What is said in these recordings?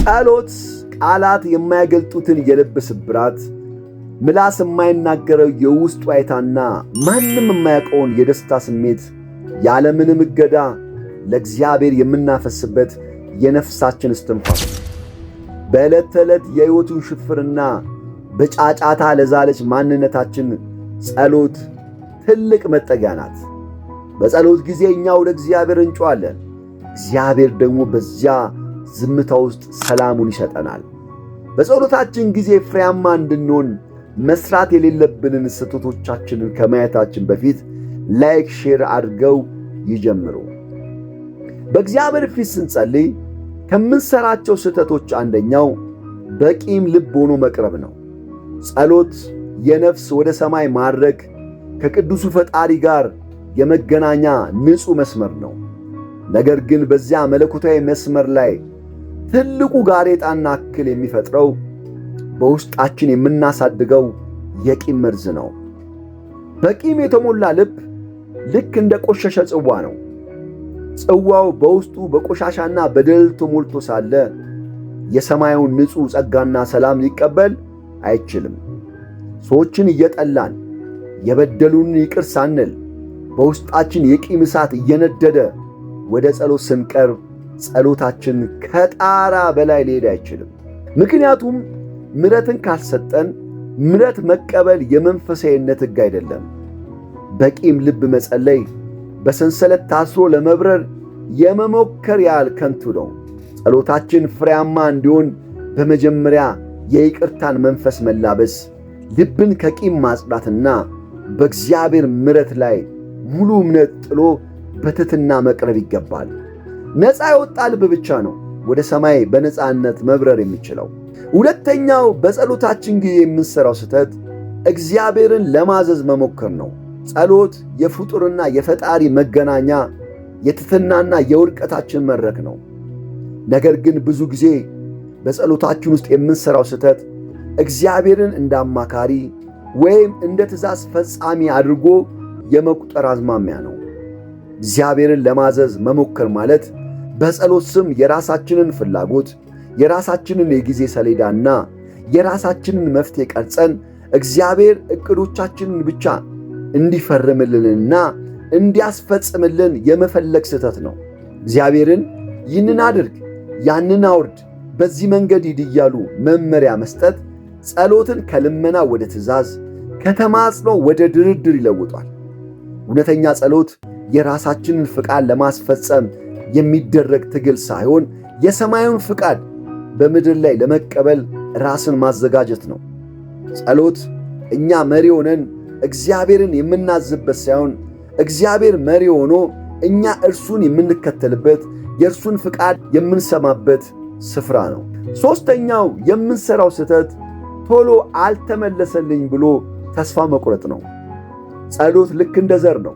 ጸሎት ቃላት የማይገልጡትን የልብ ስብራት፣ ምላስ የማይናገረው የውስጥ ዋይታና ማንም የማያውቀውን የደስታ ስሜት ያለምንም እገዳ ለእግዚአብሔር የምናፈስበት የነፍሳችን እስትንፋስ ነው። በዕለት ተዕለት የሕይወቱን ሽፍርና በጫጫታ ለዛለች ማንነታችን ጸሎት ትልቅ መጠጊያ ናት። በጸሎት ጊዜ እኛ ወደ እግዚአብሔር እንጮኻለን፣ እግዚአብሔር ደግሞ በዚያ ዝምታ ውስጥ ሰላሙን ይሰጠናል። በጸሎታችን ጊዜ ፍሬያማ እንድንሆን መስራት የሌለብንን ስህተቶቻችንን ከማየታችን በፊት like፣ share አድርገው ይጀምሩ። በእግዚአብሔር ፊት ስንጸልይ ከምንሰራቸው ስህተቶች አንደኛው በቂም ልብ ሆኖ መቅረብ ነው። ጸሎት የነፍስ ወደ ሰማይ ማድረግ ከቅዱሱ ፈጣሪ ጋር የመገናኛ ንጹሕ መስመር ነው። ነገር ግን በዚያ መለኮታዊ መስመር ላይ ትልቁ ጋሬጣና እክል የሚፈጥረው በውስጣችን የምናሳድገው የቂም መርዝ ነው። በቂም የተሞላ ልብ ልክ እንደ ቆሸሸ ጽዋ ነው። ጽዋው በውስጡ በቆሻሻና በደል ተሞልቶ ሳለ የሰማዩን ንጹሕ ጸጋና ሰላም ሊቀበል አይችልም። ሰዎችን እየጠላን፣ የበደሉንን ይቅር ሳንል፣ በውስጣችን የቂም እሳት እየነደደ ወደ ጸሎት ስንቀርብ ጸሎታችን ከጣራ በላይ ሊሄድ አይችልም። ምክንያቱም ምሕረትን ካልሰጠን ምሕረት መቀበል የመንፈሳዊነት ሕግ አይደለም። በቂም ልብ መጸለይ በሰንሰለት ታስሮ ለመብረር የመሞከር ያህል ከንቱ ነው። ጸሎታችን ፍሬያማ እንዲሆን በመጀመሪያ የይቅርታን መንፈስ መላበስ፣ ልብን ከቂም ማጽዳትና በእግዚአብሔር ምሕረት ላይ ሙሉ እምነት ጥሎ በትሕትና መቅረብ ይገባል። ነፃ የወጣ ልብ ብቻ ነው ወደ ሰማይ በነፃነት መብረር የሚችለው። ሁለተኛው በጸሎታችን ጊዜ የምንሠራው ስህተት እግዚአብሔርን ለማዘዝ መሞከር ነው። ጸሎት የፍጡርና የፈጣሪ መገናኛ፣ የትሕትናና የውድቀታችን መድረክ ነው። ነገር ግን ብዙ ጊዜ በጸሎታችን ውስጥ የምንሠራው ስህተት እግዚአብሔርን እንደ አማካሪ ወይም እንደ ትእዛዝ ፈጻሚ አድርጎ የመቁጠር አዝማሚያ ነው። እግዚአብሔርን ለማዘዝ መሞከር ማለት በጸሎት ስም የራሳችንን ፍላጎት፣ የራሳችንን የጊዜ ሰሌዳና የራሳችንን መፍትሔ ቀርጸን እግዚአብሔር ዕቅዶቻችንን ብቻ እንዲፈርምልንና እንዲያስፈጽምልን የመፈለግ ስህተት ነው። እግዚአብሔርን ይህንን አድርግ፣ ያንን አውርድ፣ በዚህ መንገድ ሂድ እያሉ መመሪያ መስጠት ጸሎትን ከልመና ወደ ትእዛዝ፣ ከተማጽኖ ወደ ድርድር ይለውጧል። እውነተኛ ጸሎት የራሳችንን ፍቃድ ለማስፈጸም የሚደረግ ትግል ሳይሆን የሰማዩን ፍቃድ በምድር ላይ ለመቀበል ራስን ማዘጋጀት ነው። ጸሎት እኛ መሪ ሆነን እግዚአብሔርን የምናዝበት ሳይሆን እግዚአብሔር መሪ ሆኖ እኛ እርሱን የምንከተልበት፣ የእርሱን ፍቃድ የምንሰማበት ስፍራ ነው። ሦስተኛው የምንሠራው ስህተት ቶሎ አልተመለሰልኝ ብሎ ተስፋ መቁረጥ ነው። ጸሎት ልክ እንደ ዘር ነው።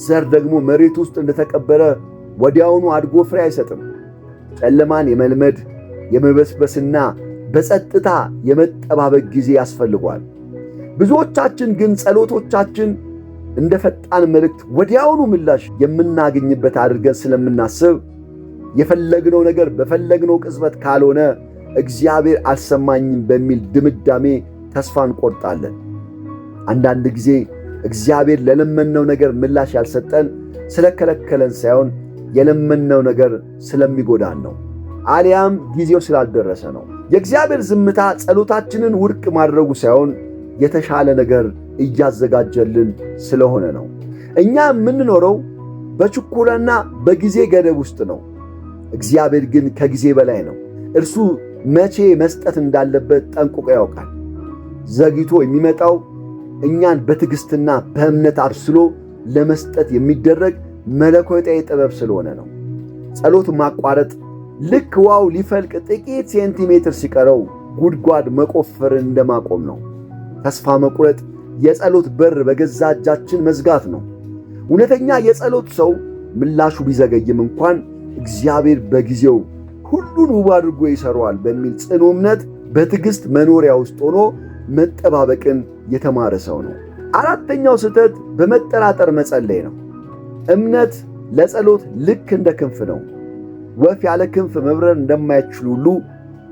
ዘር ደግሞ መሬት ውስጥ እንደተቀበረ ወዲያውኑ አድጎ ፍሬ አይሰጥም። ጨለማን የመልመድ፣ የመበስበስና በጸጥታ የመጠባበቅ ጊዜ ያስፈልገዋል። ብዙዎቻችን ግን ጸሎቶቻችን እንደ ፈጣን መልእክት ወዲያውኑ ምላሽ የምናገኝበት አድርገን ስለምናስብ የፈለግነው ነገር በፈለግነው ቅጽበት ካልሆነ እግዚአብሔር አልሰማኝም በሚል ድምዳሜ ተስፋ እንቆርጣለን። አንዳንድ ጊዜ እግዚአብሔር ለለመነው ነገር ምላሽ ያልሰጠን ስለከለከለን ሳይሆን የለመነው ነገር ስለሚጎዳን ነው፣ አሊያም ጊዜው ስላልደረሰ ነው። የእግዚአብሔር ዝምታ ጸሎታችንን ውድቅ ማድረጉ ሳይሆን የተሻለ ነገር እያዘጋጀልን ስለሆነ ነው። እኛ የምንኖረው በችኮላና በጊዜ ገደብ ውስጥ ነው። እግዚአብሔር ግን ከጊዜ በላይ ነው። እርሱ መቼ መስጠት እንዳለበት ጠንቅቆ ያውቃል። ዘግይቶ የሚመጣው እኛን በትዕግሥትና በእምነት አብስሎ ለመስጠት የሚደረግ መለኮታዊ ጥበብ ስለሆነ ነው። ጸሎት ማቋረጥ ልክ ውሃው ሊፈልቅ ጥቂት ሴንቲሜትር ሲቀረው ጉድጓድ መቆፈርን እንደማቆም ነው። ተስፋ መቁረጥ የጸሎት በር በገዛ እጃችን መዝጋት ነው። እውነተኛ የጸሎት ሰው ምላሹ ቢዘገይም እንኳን እግዚአብሔር በጊዜው ሁሉን ውብ አድርጎ ይሠራዋል በሚል ጽኑ እምነት በትዕግሥት መኖሪያ ውስጥ ሆኖ መጠባበቅን የተማረ ሰው ነው። አራተኛው ስህተት በመጠራጠር መጸለይ ነው። እምነት ለጸሎት ልክ እንደ ክንፍ ነው። ወፍ ያለ ክንፍ መብረር እንደማይችል ሁሉ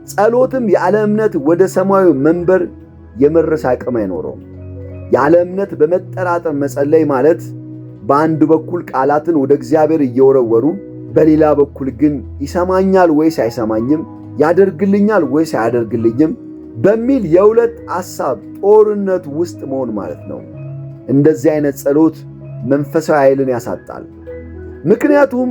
ጸሎትም ያለ እምነት ወደ ሰማያዊ መንበር የመድረስ አቅም አይኖረውም። ያለ እምነት በመጠራጠር መጸለይ ማለት በአንድ በኩል ቃላትን ወደ እግዚአብሔር እየወረወሩ በሌላ በኩል ግን ይሰማኛል ወይስ አይሰማኝም፣ ያደርግልኛል ወይስ አያደርግልኝም በሚል የሁለት ሐሳብ ጦርነት ውስጥ መሆን ማለት ነው። እንደዚህ አይነት ጸሎት መንፈሳዊ ኃይልን ያሳጣል። ምክንያቱም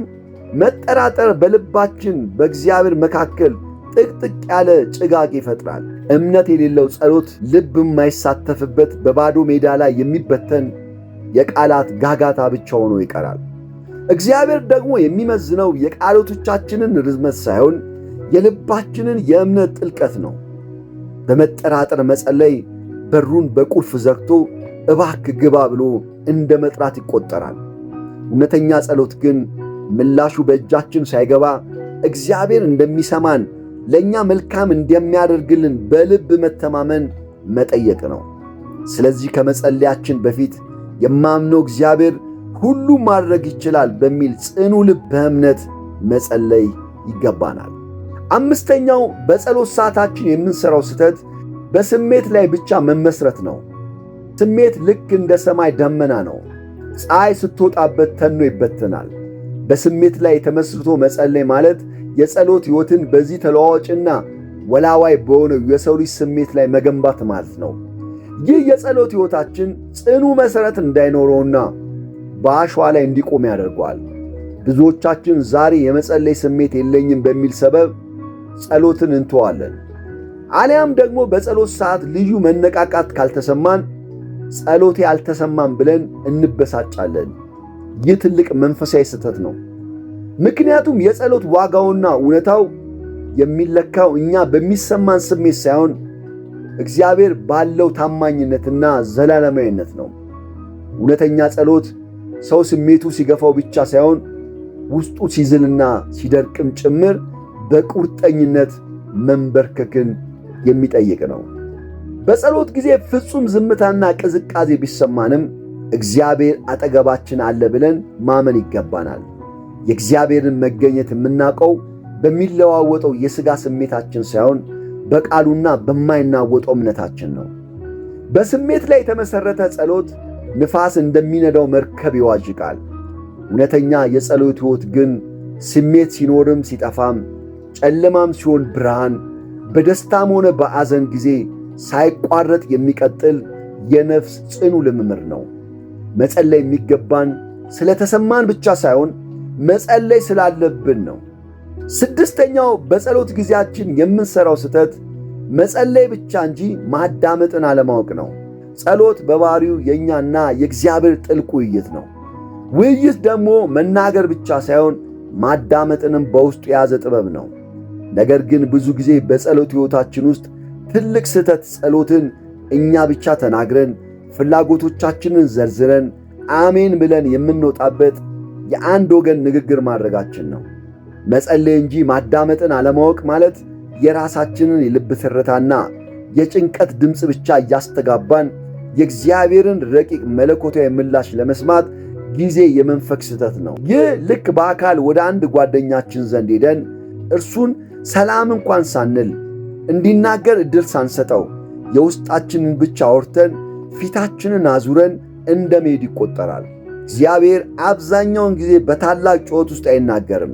መጠራጠር በልባችን በእግዚአብሔር መካከል ጥቅጥቅ ያለ ጭጋግ ይፈጥራል። እምነት የሌለው ጸሎት ልብ የማይሳተፍበት በባዶ ሜዳ ላይ የሚበተን የቃላት ጋጋታ ብቻ ሆኖ ይቀራል። እግዚአብሔር ደግሞ የሚመዝነው የቃላቶቻችንን ርዝመት ሳይሆን የልባችንን የእምነት ጥልቀት ነው። በመጠራጠር መጸለይ በሩን በቁልፍ ዘግቶ እባክ ግባ ብሎ እንደ መጥራት ይቆጠራል። እውነተኛ ጸሎት ግን ምላሹ በእጃችን ሳይገባ እግዚአብሔር እንደሚሰማን ለእኛ መልካም እንደሚያደርግልን በልብ መተማመን መጠየቅ ነው። ስለዚህ ከመጸለያችን በፊት የማምነው እግዚአብሔር ሁሉ ማድረግ ይችላል በሚል ጽኑ ልብ በእምነት መጸለይ ይገባናል። አምስተኛው በጸሎት ሰዓታችን የምንሠራው ስህተት በስሜት ላይ ብቻ መመስረት ነው። ስሜት ልክ እንደ ሰማይ ደመና ነው። ፀሐይ ስትወጣበት ተኖ ይበተናል። በስሜት ላይ ተመስርቶ መጸለይ ማለት የጸሎት ሕይወትን በዚህ ተለዋዋጭና ወላዋይ በሆነው የሰው ልጅ ስሜት ላይ መገንባት ማለት ነው። ይህ የጸሎት ሕይወታችን ጽኑ መሠረት እንዳይኖረውና በአሸዋ ላይ እንዲቆም ያደርገዋል። ብዙዎቻችን ዛሬ የመጸለይ ስሜት የለኝም በሚል ሰበብ ጸሎትን እንተዋለን። አሊያም ደግሞ በጸሎት ሰዓት ልዩ መነቃቃት ካልተሰማን ጸሎቴ አልተሰማም ብለን እንበሳጫለን። ይህ ትልቅ መንፈሳዊ ስህተት ነው። ምክንያቱም የጸሎት ዋጋውና እውነታው የሚለካው እኛ በሚሰማን ስሜት ሳይሆን እግዚአብሔር ባለው ታማኝነትና ዘላለማዊነት ነው። እውነተኛ ጸሎት ሰው ስሜቱ ሲገፋው ብቻ ሳይሆን ውስጡ ሲዝልና ሲደርቅም ጭምር በቁርጠኝነት መንበርከክን የሚጠይቅ ነው። በጸሎት ጊዜ ፍጹም ዝምታና ቅዝቃዜ ቢሰማንም እግዚአብሔር አጠገባችን አለ ብለን ማመን ይገባናል። የእግዚአብሔርን መገኘት የምናውቀው በሚለዋወጠው የሥጋ ስሜታችን ሳይሆን በቃሉና በማይናወጠው እምነታችን ነው። በስሜት ላይ የተመሠረተ ጸሎት ንፋስ እንደሚነዳው መርከብ ይዋዥቃል። እውነተኛ የጸሎት ሕይወት ግን ስሜት ሲኖርም ሲጠፋም፣ ጨለማም ሲሆን ብርሃን፣ በደስታም ሆነ በአዘን ጊዜ ሳይቋረጥ የሚቀጥል የነፍስ ጽኑ ልምምድ ነው። መጸለይ የሚገባን ስለተሰማን ብቻ ሳይሆን መጸለይ ስላለብን ነው። ስድስተኛው በጸሎት ጊዜያችን የምንሠራው ስህተት መጸለይ ብቻ እንጂ ማዳመጥን አለማወቅ ነው። ጸሎት በባህሪው የእኛና የእግዚአብሔር ጥልቅ ውይይት ነው። ውይይት ደግሞ መናገር ብቻ ሳይሆን ማዳመጥንም በውስጡ የያዘ ጥበብ ነው። ነገር ግን ብዙ ጊዜ በጸሎት ሕይወታችን ውስጥ ትልቅ ስህተት ጸሎትን እኛ ብቻ ተናግረን ፍላጎቶቻችንን ዘርዝረን አሜን ብለን የምንወጣበት የአንድ ወገን ንግግር ማድረጋችን ነው። መጸለይ እንጂ ማዳመጥን አለማወቅ ማለት የራሳችንን የልብ ትርታና የጭንቀት ድምፅ ብቻ እያስተጋባን የእግዚአብሔርን ረቂቅ መለኮታዊ ምላሽ ለመስማት ጊዜ የመንፈግ ስህተት ነው። ይህ ልክ በአካል ወደ አንድ ጓደኛችን ዘንድ ሄደን እርሱን ሰላም እንኳን ሳንል እንዲናገር ዕድል ሳንሰጠው የውስጣችንን ብቻ አውርተን ፊታችንን አዙረን እንደ መሄድ ይቆጠራል። እግዚአብሔር አብዛኛውን ጊዜ በታላቅ ጩኸት ውስጥ አይናገርም።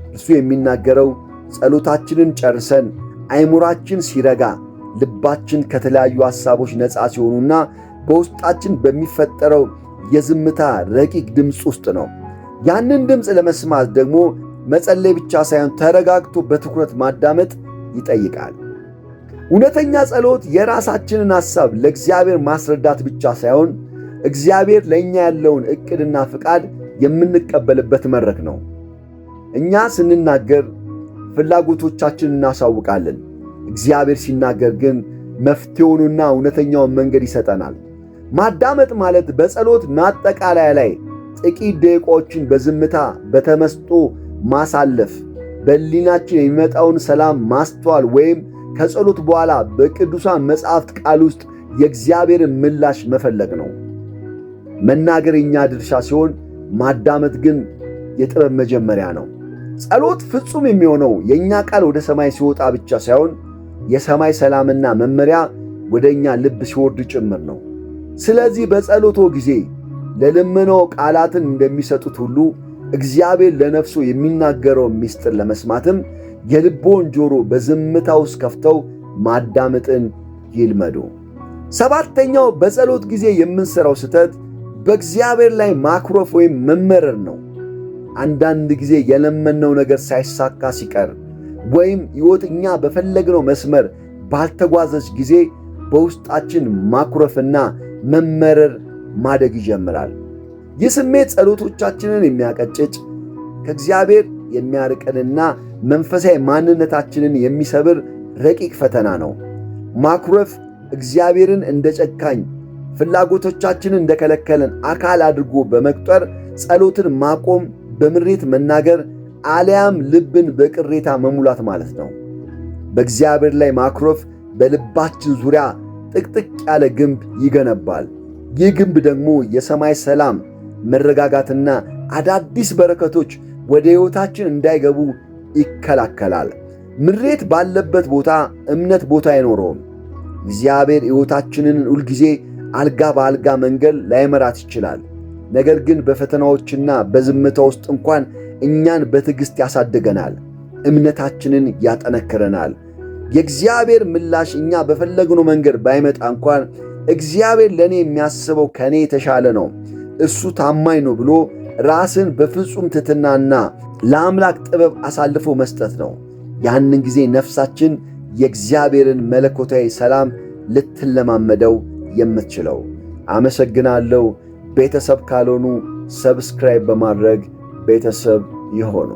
እርሱ የሚናገረው ጸሎታችንን ጨርሰን አይምሯችን ሲረጋ፣ ልባችን ከተለያዩ ሐሳቦች ነፃ ሲሆኑና በውስጣችን በሚፈጠረው የዝምታ ረቂቅ ድምፅ ውስጥ ነው። ያንን ድምፅ ለመስማት ደግሞ መጸለይ ብቻ ሳይሆን ተረጋግቶ በትኩረት ማዳመጥ ይጠይቃል። እውነተኛ ጸሎት የራሳችንን ሐሳብ ለእግዚአብሔር ማስረዳት ብቻ ሳይሆን እግዚአብሔር ለእኛ ያለውን ዕቅድና ፍቃድ የምንቀበልበት መድረክ ነው። እኛ ስንናገር ፍላጎቶቻችንን እናሳውቃለን። እግዚአብሔር ሲናገር ግን መፍትሄውንና እውነተኛውን መንገድ ይሰጠናል። ማዳመጥ ማለት በጸሎት ማጠቃለያ ላይ ጥቂት ደቂቃዎችን በዝምታ በተመስጦ ማሳለፍ፣ በሕሊናችን የሚመጣውን ሰላም ማስተዋል ወይም ከጸሎት በኋላ በቅዱሳን መጻሕፍት ቃል ውስጥ የእግዚአብሔርን ምላሽ መፈለግ ነው። መናገር የኛ ድርሻ ሲሆን ማዳመጥ ግን የጥበብ መጀመሪያ ነው። ጸሎት ፍጹም የሚሆነው የእኛ ቃል ወደ ሰማይ ሲወጣ ብቻ ሳይሆን የሰማይ ሰላምና መመሪያ ወደ እኛ ልብ ሲወርድ ጭምር ነው። ስለዚህ በጸሎቶ ጊዜ ለልመናው ቃላትን እንደሚሰጡት ሁሉ እግዚአብሔር ለነፍሱ የሚናገረውን ምስጢር ለመስማትም የልቦን ጆሮ በዝምታ ውስጥ ከፍተው ማዳመጥን ይልመዱ። ሰባተኛው በጸሎት ጊዜ የምንሠራው ስህተት በእግዚአብሔር ላይ ማኩረፍ ወይም መመረር ነው። አንዳንድ ጊዜ የለመነው ነገር ሳይሳካ ሲቀር ወይም ሕይወት እኛ በፈለግነው መስመር ባልተጓዘች ጊዜ በውስጣችን ማኩረፍና መመረር ማደግ ይጀምራል። ይህ ስሜት ጸሎቶቻችንን የሚያቀጭጭ፣ ከእግዚአብሔር የሚያርቀንና መንፈሳዊ ማንነታችንን የሚሰብር ረቂቅ ፈተና ነው። ማኩረፍ እግዚአብሔርን እንደ ጨካኝ፣ ፍላጎቶቻችንን እንደከለከለን አካል አድርጎ በመቁጠር ጸሎትን ማቆም፣ በምሬት መናገር አሊያም ልብን በቅሬታ መሙላት ማለት ነው። በእግዚአብሔር ላይ ማኩረፍ በልባችን ዙሪያ ጥቅጥቅ ያለ ግንብ ይገነባል። ይህ ግንብ ደግሞ የሰማይ ሰላም፣ መረጋጋትና አዳዲስ በረከቶች ወደ ሕይወታችን እንዳይገቡ ይከላከላል። ምሬት ባለበት ቦታ እምነት ቦታ አይኖረውም። እግዚአብሔር ሕይወታችንን ሁልጊዜ አልጋ በአልጋ መንገድ ላይመራት ይችላል። ነገር ግን በፈተናዎችና በዝምታ ውስጥ እንኳን እኛን በትዕግሥት ያሳድገናል፣ እምነታችንን ያጠነክረናል። የእግዚአብሔር ምላሽ እኛ በፈለግነው መንገድ ባይመጣ እንኳን እግዚአብሔር ለእኔ የሚያስበው ከእኔ የተሻለ ነው፣ እሱ ታማኝ ነው ብሎ ራስን በፍጹም ትሕትናና ለአምላክ ጥበብ አሳልፎ መስጠት ነው። ያንን ጊዜ ነፍሳችን የእግዚአብሔርን መለኮታዊ ሰላም ልትለማመደው የምትችለው። አመሰግናለሁ። ቤተሰብ ካልሆኑ subscribe በማድረግ ቤተሰብ ይሆኑ።